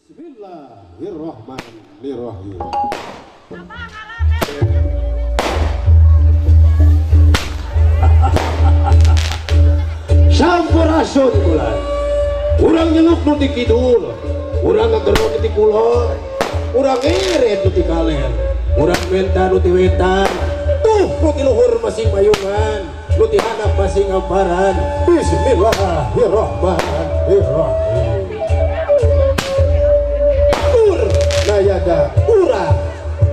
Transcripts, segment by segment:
Bismillahirrahmanirrahim. Sampurasun bulan. Urang nyeluk nu ti kidul, urang ngagero nu ti kulon, urang ngeret nu ti kaler, urang menta nu ti wetan, tuh nu ti luhur masing mayungan, nu ti handap masing amparan. Bismillahirrahmanirrahim. Ur nayaga urang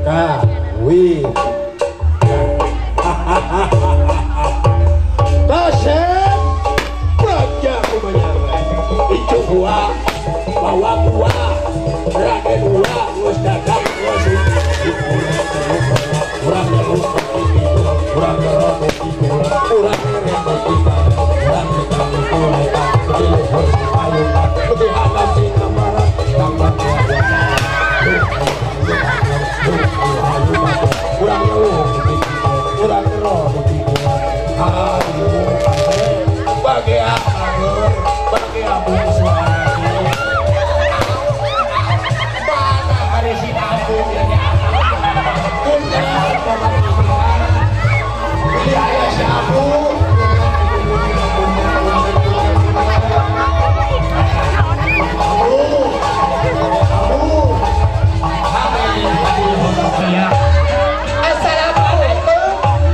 kawin. Kasep baca kumanya icu gua bawa gua Raden gua geus dagang geus urang nyeluk urang ngero urang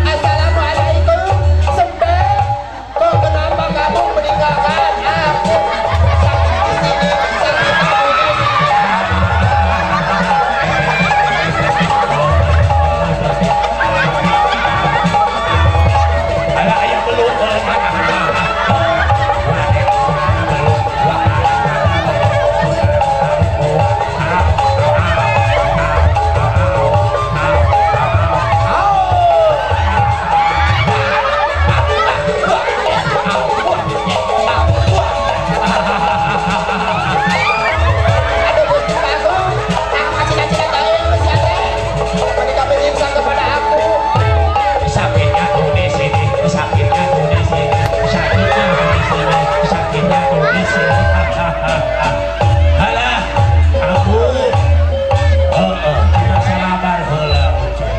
Assalamualaikum, Sembah. Kok kenapa kamu meninggalkan aku? Sakit di sini, sakit aku di sini. Alah, ayah belum. Aduh, Gusti Agung, apa cita-cita kalian siapa? Mereka menyimpang kepada aku. Sakitnya tuh di sini, sakitnya tuh di sini, sakitnya tuh di sini, sakitnya tuh di sini. Halah, aku, heeh, dina salabar heula ucuy.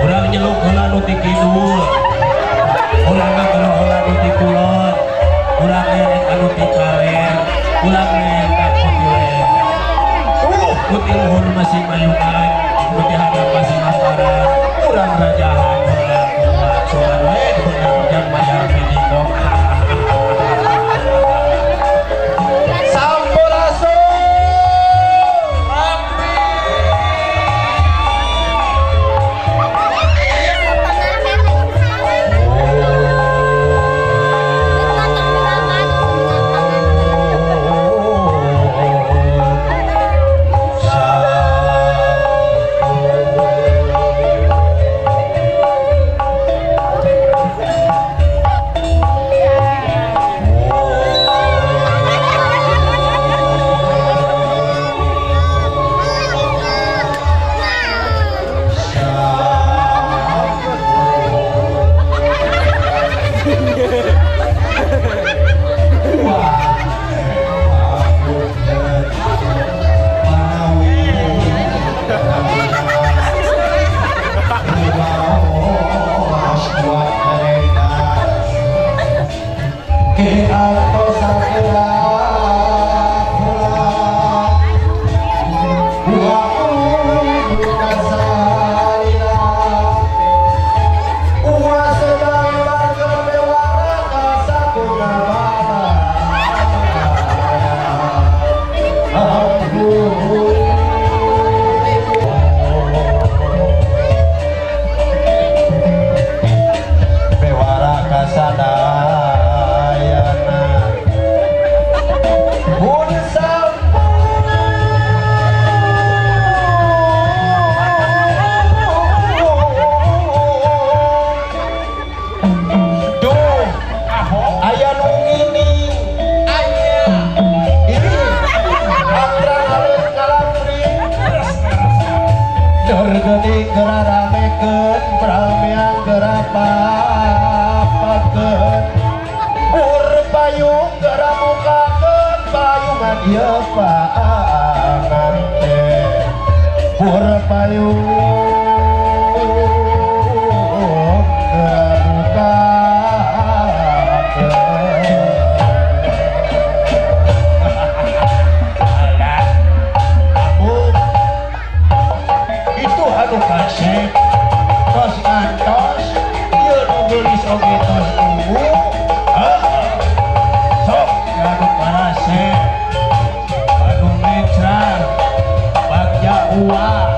Urang nyeluk heula nu ti kidul, urang ngagero heula nu ti kulon, urang ngerek anu ti kaler, urang ngerek anu ti wetan. Nu ti luhur masing mayungan, nu ti handap masing amparan, urang rajahan heula kuat soran we beunang jang mayar bidikong. Sampurasun. Sampurasun. Panganten pur payung kebuka. Alah, abu itu anu kasep tos ngantos ieu nu geulis oge tos ungu. Sok anu parasep anu mencrang bagja uang.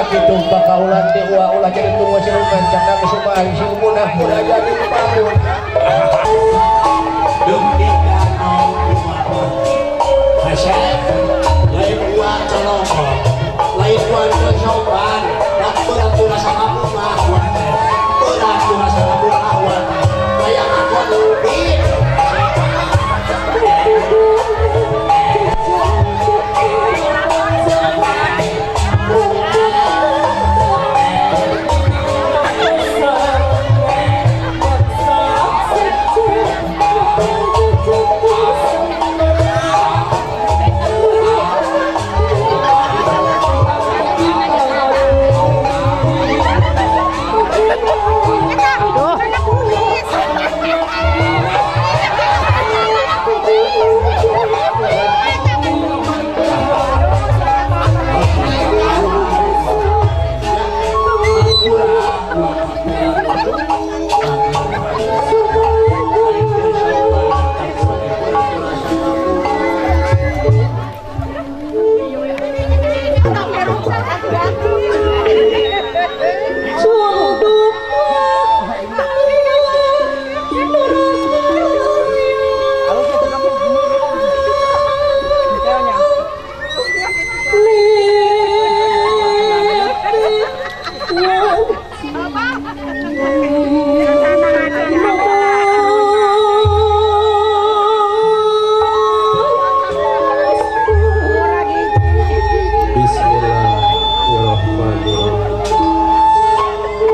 Kitu bakaulan teh ulah jadi tunggu siluman canda kusuma si umunah ulah jadi bangun. Demi kano kumaha. Hasep lain uang tolong, lain uang sopan, dak berat rasa kamu mah, berat rasa kamu mah, kayak aku lebih.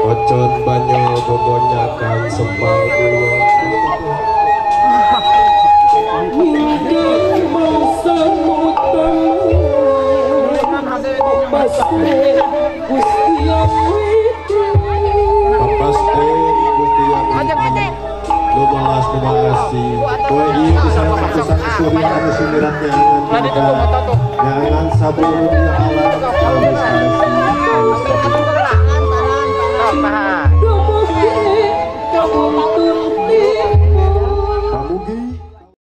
Ocon banyol bobonyakan sempal gula. Papaste Gusti Yang lu balas terima kasih. Kowe ieu bisa keputusan surya anu sumirat nyangan nyangan sabun alam alus.